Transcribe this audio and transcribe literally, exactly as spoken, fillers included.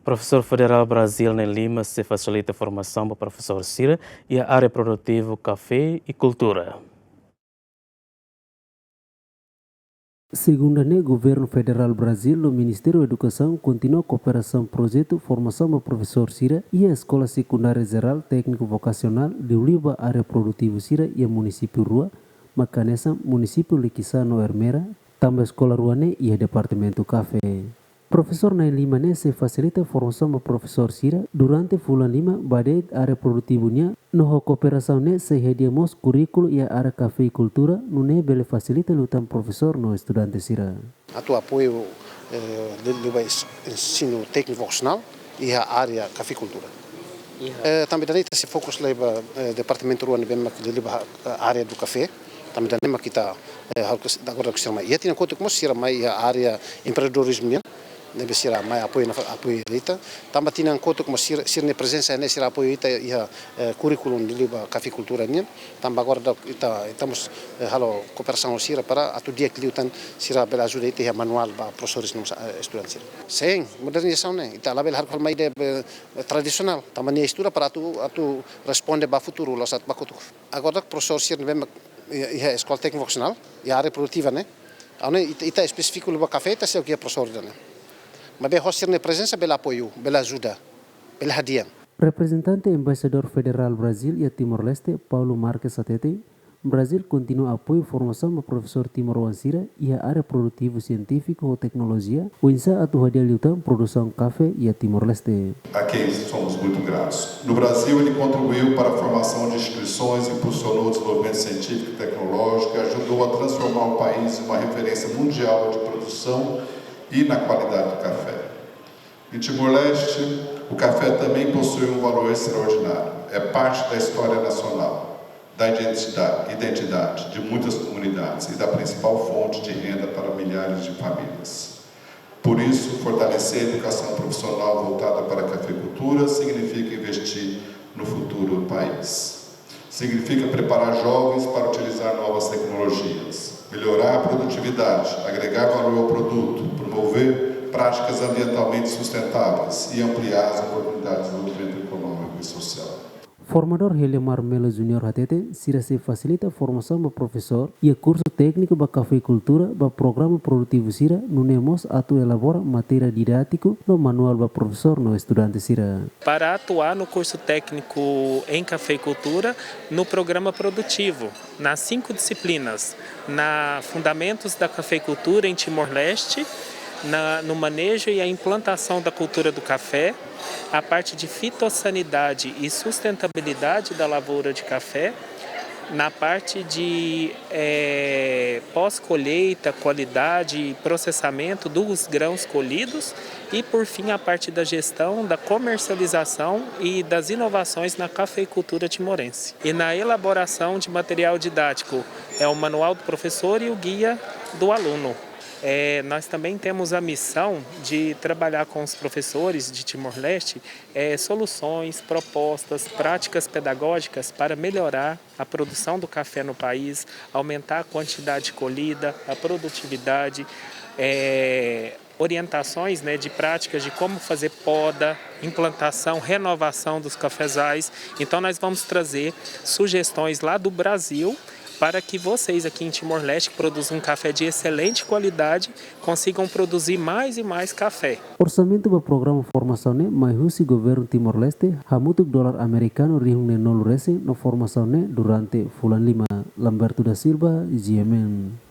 Profesór Federál Brazíl na'in-lima sei fasilita formasaun ba profesór sira iha área produtivu kafé i kultura. Segunda ne'e, Governu Federál Brazíl no Ministériu Edukasaun kontinua kooperasaun projetu formasaun ba profesór sira iha Eskola Sekundária Jerál Tékniku Vokasionál liuliu ba área produtivu sira iha munisípiu rua, mak hanesan munisípiu Liquiçá no Ermera, tanba eskola rua ne'e iha departamentu kafé. Profesór na'in-lima ne'e sei fasilita formasaun ba profesór sira durante fulan lima ba de'it área produtivu nian, no ho kooperasaun ne'e sei hadi'a mós kurríkulu iha área kafé i kultura, nune'e bele fasilita liután profesór no estudante sira. Atu apoiu, eh, liu-, liu ba ens-, ensinu tékniku vokasionál iha área kafé i kultura. Iha. Eh, tanba ida-ne'e ita sei fokus lai ba, eh, departamentu rua ne'ebé mak liuliu ba, eh, área do kafé. Tanba ida-ne'e mak ita, eh, hal kes-, agora ke sira mai. Iha tinan kotuk mós sira mai iha área empreendedorizmu nian. Ne'ebé sira mai apoiu nafa-, apoiu ita. Tanba tinan kotuk mós sira, sira-nia prezensa ne'e sira apoiu ita iha, eh, kurríkulu liuliu ba kafé i kultura nian. Tanba agora daudaun ita, ita mós, eh, halo kooperasaun ho sira para atu di'ak liután sira bele ajuda ita iha manuál ba profesores no, eh, estudante sira. Sin, modernizasaun ne'e, ita labele halo mai ida, eh, tradisionál. Tanba nia estuda para atu, atu responde ba futuru, la'ós atu ba kotuk. Agora profesór sira ne'ebé mak iha, iha eskola tékniku vokasionál, iha área produtiva ne'e. Ha'u ne'e ita, ita espesífiku liu ba kafé, ita sei iha profesór ida-ne'e. Maibé ho sira-nia prezensa bele apoiu, bele ajuda, bele hadi'a. Reprezentante Embaixadór Federál Brazíl iha Timor-Leste, Paulo Marques hatete, Brazíl kontinua apoiu formasaun ba profesór timoroan sira iha área produtivu sientífiku ho teknolojia, oinsá atu hadi'a liután produsaun kafé iha Timor-Leste. A quem somos muito gratos. No Brasil, ele contribuiu para a formação de instituições, impulsionou o desenvolvimento científico e tecnológico e ajudou a transformar o país em uma referência mundial de produção e na qualidade do café. Em Timor-Leste, o café também possui um valor extraordinário. É parte da história nacional, da identidade, identidade de muitas comunidades e da principal fonte de renda para milhares de famílias. Por isso, fortalecer a educação profissional voltada para a cafeicultura significa investir no futuro do país. Significa preparar jovens para utilizar novas tecnologias, melhorar a produtividade, agregar valor ao produto, promover práticas ambientalmente sustentáveis e ampliar as oportunidades de desenvolvimento econômico e social. Formadór Heliomar Melo Júnior hatete, sira sei fasilita formasaun ba profesór iha kursu tékniku ba kafeikultura ba programa produtivu sira, nune'e mós atu elabora matéria didátiku no manuál ba profesór no estudante sira. Para atuar no curso técnico em cafeicultura, no programa produtivo, nas cinco disciplinas, na Fundamentos da Cafeicultura em Timor-Leste, na, no manejo e a implantação da cultura do café, a parte de fitossanidade e sustentabilidade da lavoura de café, na parte de, eh, pós-colheita, qualidade e processamento dos grãos colhidos e, por fim, a parte da gestão, da comercialização e das inovações na cafeicultura timorense. E na elaboração de material didático, é o manual do professor e o guia do aluno. É, nós também temos a missão de trabalhar com os professores de Timor-Leste, é, soluções, propostas, práticas pedagógicas para melhorar a produção do café no país, aumentar a quantidade colhida, a produtividade, é, orientações, né, de práticas de como fazer poda, implantação, renovação dos cafezais. Então, nós vamos trazer sugestões lá do Brasil para que vocês aqui em Timor-Leste, que produzem um café de excelente qualidade, consigam produzir mais e mais café. Orsamentu ba programa formasaun ne'e mai husi governu Timor-Leste, hamutuk dolar amerikanu rihun neenulu resin no formasaun ne'e durante fulan lima. Lamberto da Silva, G M N.